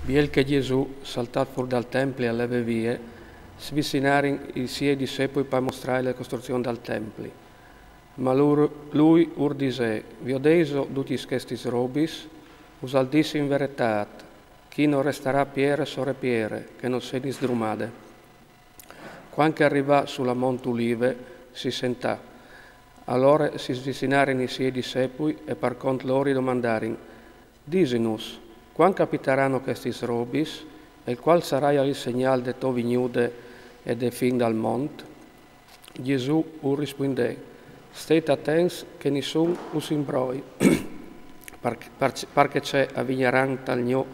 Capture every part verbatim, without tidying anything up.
Biel che Jesù, saltât fûr dal templi a leve vie, si vicinarin i siei dissepui par mostrâi la costruzion dal templi. Ma lûr, lui ur disè: Viodêso dutis chestis robis? Us al dîs in veretât: chi no restarà piere sore piere che no sedi sdrumade. Cuant che al rivà su la mont Ulive, si sentà. Alore si vicinarin i siei dissepui e par cont lôr i domandarin: Disinus, cuant capitarain chestis robis, e cuâl saraial il segnâl de tô vignude e de fin dal mont? Jesù ur rispuindè: Stêt atents che nissun us imbroi, par, par, par che ce a vignaran tal gno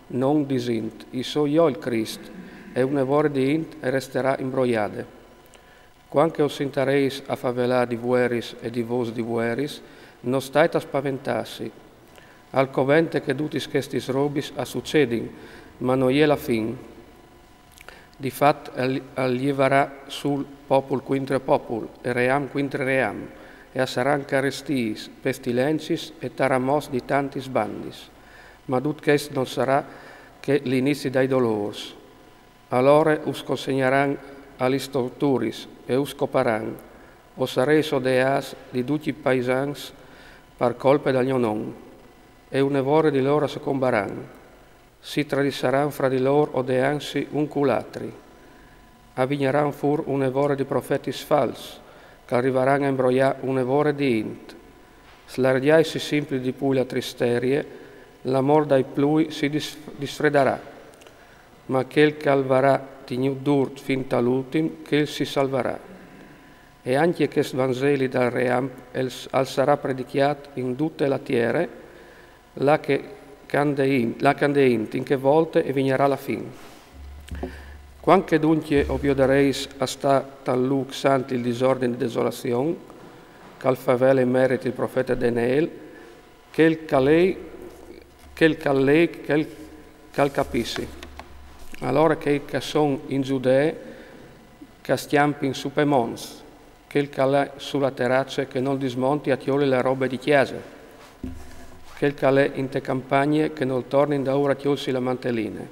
non disint: I soi jo il Crist, e une vore di int e restarà imbroiade. Cuant che us sintarês a favelâ di vueris e di vôs di vueris, no stait a spaventâsi. Al covente che dutis chestis robis a sucedin, ma no je la fin. Di fat al, al jevarà sul popul cuintri popul, e ream cuintri ream, e a saran carestiis, pestilencis e taramots di tantis bandis. Ma dut chest no sarà che l'inizi dai dolôrs. Alore us consegnaran a lis torturis e us coparan, o sarês odeâts di ducj i paisans par colpe dal gno non, e une vore di lôr a socombaran. Si tradisaran fra di lôr odeantsi un cul altri. A vignaran fûr une vore di profetis fals, che al rivaran a imbroiâ une vore di int. Slargjais simpri di plui la tristerie, l'amôr dai plui si dis-, disfredarà. Ma chel che al varà tignût dûr fin tal ultim, chel si salvarà. E ancje chest Vanzeli dal ream al, al sarà predicjât in dute la tiere, là che, che ande int, là che ande int, in chê volte e vignarà la fin. Cuant che duncje o viodarês a stâ tal lûc sant il disordin e desolazion, che al favele in merit il profete Daniel, chel che al lei, chel che al lei, chel che al capissi. Alore chei che a son in Giudee, che a scjampin su pes monts, chel che al è su la terace che nol dismonti a tioli la robe di cjase, chel che al è inte campagne che nol torni indaûr a tiolsi la manteline.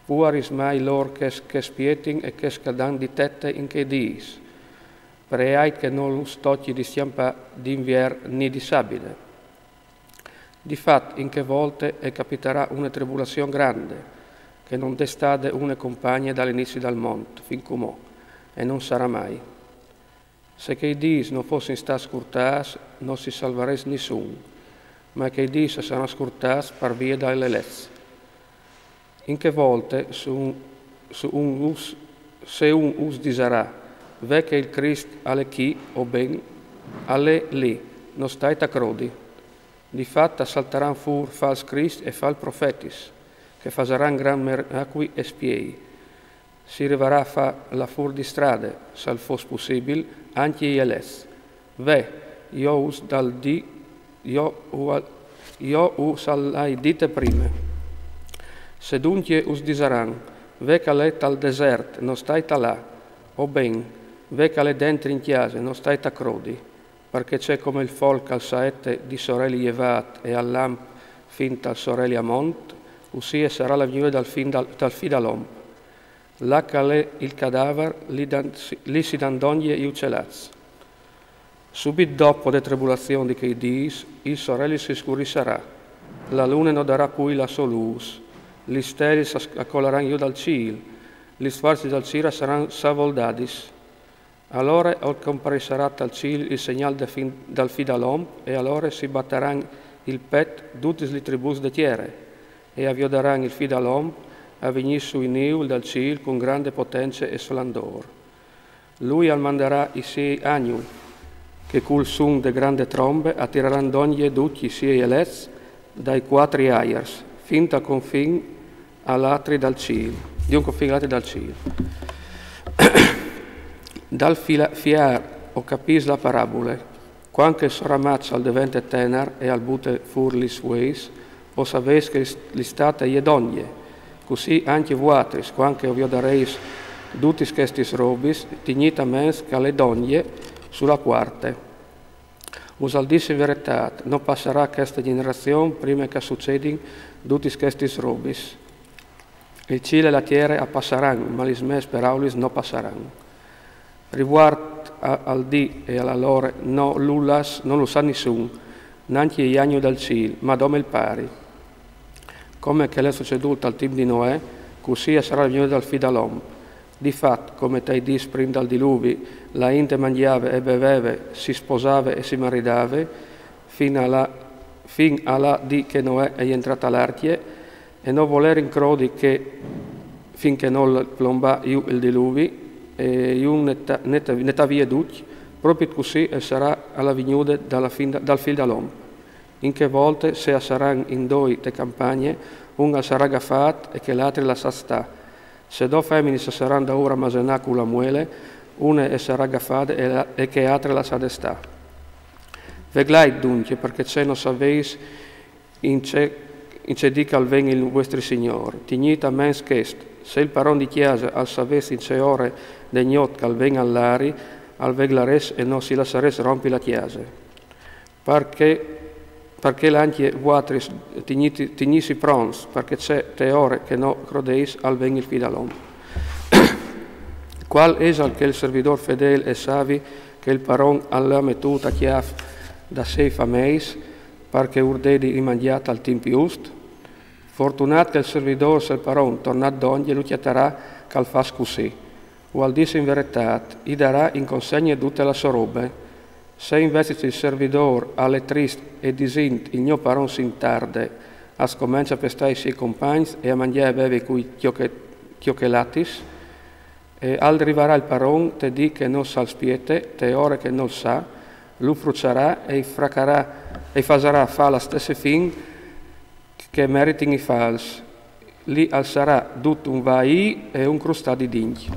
Puaris mai lôr chês, chês che a spietin e chês che a dan di tete in chei dîs. Preait che nol us tocji di scjampâ d'invier ni di sabide. Di fat, in chê volte e capitarà une tribulazion grande, che nol è stade une compagne dal inizi dal mont fin cumò, e nol sarà mai. Se chei dîs no fossin stâts scurtâts, no si salvarès nissun, ma chei dîs a saran scurtâts par vie dai elets. In chê volte, se un, se un us, se un us disarà: Ve che il Crist al è chi, o ben, al è li, no stait a crodi. Di fat a saltaran fûr fals crist e fals profetis, che a fasaran grant miracui e spiei. Si rivarà a fâ là fûr di strade, se al fos pussibil, ancje i elets. Ve, jo us dal dî, jo u, jo us al ai dite prime. Se duncje us disaran: Ve che al è tal desert, no stait a là, o ben, ve che al è dentri in cjase, no stait a crodi, parcè che come il folk al saete di soreli jevât e al lamp fin tal soreli a mont, ussie sarà la vignude dal fin dal, dal fi dal om. Là che al è il cadavar, li dan, li si dan dongje i ucelats. Subit dopo de tribulazion di chei dîs, il soreli si scurissarà, la lune no darà plui la sô lûs, lis stelis a, a colaran jù dal cîl, lis fuarcis dal cîl a saran savoldadis. Alore al comparissarà tal cîl il segnâl de fin, dal fi dal om, e alore si bataran il pet dutis lis tribûs de tiere, e a viodaran il fi dal om a vignî sui niûi dal cîl cun grande potence e splendôr. Lui al mandarà i siei agnui, che cul sun de grande trombe a tiraran dongje ducj i siei elets dai cuatri aiars, fin tal confin a l'altri dal cîl, di un confin a l'altri dal cîl. Dal fila-, fiâr o capìs la parabule. Cuant che il so ramaç al devente tenar e al bute fûr lis fueis, o savês che l'istate e je dongje. Cussì ancje vuatris, cuant che o viodarês dutis chestis robis, tignît a ments che al è dongje su la puarte. Us al dîs in veretât, no passarà cheste gjenerazion prime che a sucedin dutis chestis robis. Il cîl e la tiere a passaran, ma lis mês peraulis no passaran. Rivuart al dì e a la lore no lu sa nissun, nancje i agnui dal cîl, ma dome il Pari. Come che al è sucedût al timp di Noè, cussì e sarà la vignude dal Fi dal om. Di fat, come tai dîs prin dal diluvi, la int e mangjave e beveve, si sposave e si maridave, fin a la dì che Noè e jentrà ta l'arcje, e no volerin crodi che fin che nol plombà jù il diluvi e jù netà vie ducj, propit cussì e sarà a la vignude dal Fi dal om. In chê volte, se a saran in doi te campagne, un al sarà gafât e chel altri lassât stâ. Se do feminis a saran daûr a masenâ cu la muele, une e sarà gafade e chê altre lassade stâ. Veglait duncje, parcè che no savês in ce dì che al ven il vuestri Signôr. Tignît a ments chest: se il paron di cjase al savès in ce ore de gnot che al ven al lari, al veglarès e no si lassarès rompi la cjase. Parcè che ancje vualtris tignîsi pronts, parcè che te ore che no crodês al ven il Fi dal om. Cuâl isal chel servidôr fedêl e savi che il paron al à metût a cjâf da siei fameis, par che ur dedi il mangjâ tal timp just? Fortunât chel servidôr, se il paron, tornât dongje, lu cjatarà che al fâs cussì. Vual dî in veretât, i darà in consegne dute la sô robe. Se invezit il servidôr al è trist e disint: il gno paron si intarde, al scomence a pestâ i siei compagns e a mangjâ e bevi cui cjocjelatis, al rivarà il paron te dì che nol spiete, te ore che nol sa, lu fruçarà e i fasarà fâ la stesse fin che meritin i fals. Li al sarà dut un vaî e un crustâ di dincj.